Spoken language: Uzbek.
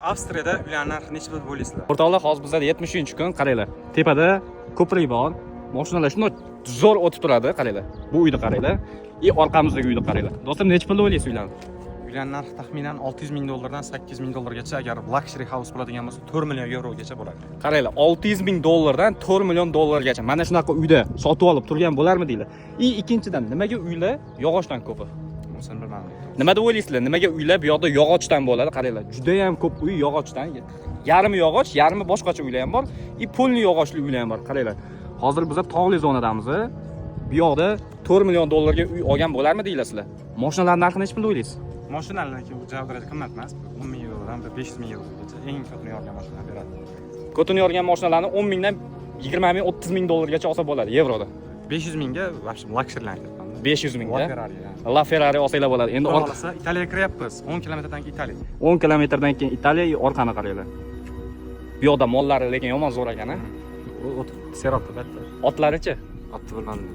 Avstriyada uylarni narxi necha pul deb o'ylaysizlar? O'rtoqlar, hozir bizada 70-kun, qaranglar. Tepada ko'prik bor. Mashinalar shunday zo'r o'tib turadi, qaranglar. Bu uyni qaranglar. И orqamizdagi uyni qaranglar. Do'stim, necha pul deb o'ylaysiz uylarni? Uylarni narxi taxminan 600 ming dollardan 800 ming dollargacha, agar luxury house bo'ladigan bo'lsa, 4 million yevrogacha bo'ladi. Qaranglar, 600 ming dollardan 4 million dollargacha mana shunaqa uyda sotib olib turgan bo'larmidinglar? И ikkinchidan, nimaga uylar yog'ochdan ko'pi? Unisini bilmadim. Nima deb o'ylaysizlar? Nimaga uylar bu yoqda yog'ochdan bo'ladi? Qaranglar, juda ham ko'p uy yog'ochdan. Yarmi yog'och, yarmi boshqacha uylar ham bor. И полный yog'ochli uylar ham bor. Qaranglar. Hozir biz tog'li zonadamiz. Bu yoqda 4 million dollarga uy olgan bo'larmidinglar sizlar? Mashinalar narxi necha pul deb o'ylaysiz? Mashinalarniki u darajada qimmat emas. 10 ming yevrodan 500 ming yevrogacha eng ko'pini yorgan mashinalar beradi. Ko'tini yorgan mashinalarni 10 mingdan 20 ming, 30 ming dollargacha olsa bo'ladi yevroda. 500 mingga вообще luxurylarni aytyapman. 500 mingga. La Ferrari. La Ferrari olsanglar bo'ladi. Endi Xudo xohlasa, Italiyaga kiryapmiz. 10 kilometrdan keyin Italiya. 10 kilometrdan keyin Italiya, orqani qaranglar. Bu yoqda mollari lekin yomon zo'r ekan, a? O't serotda bitta. Otlarichi? Otni bilmadim.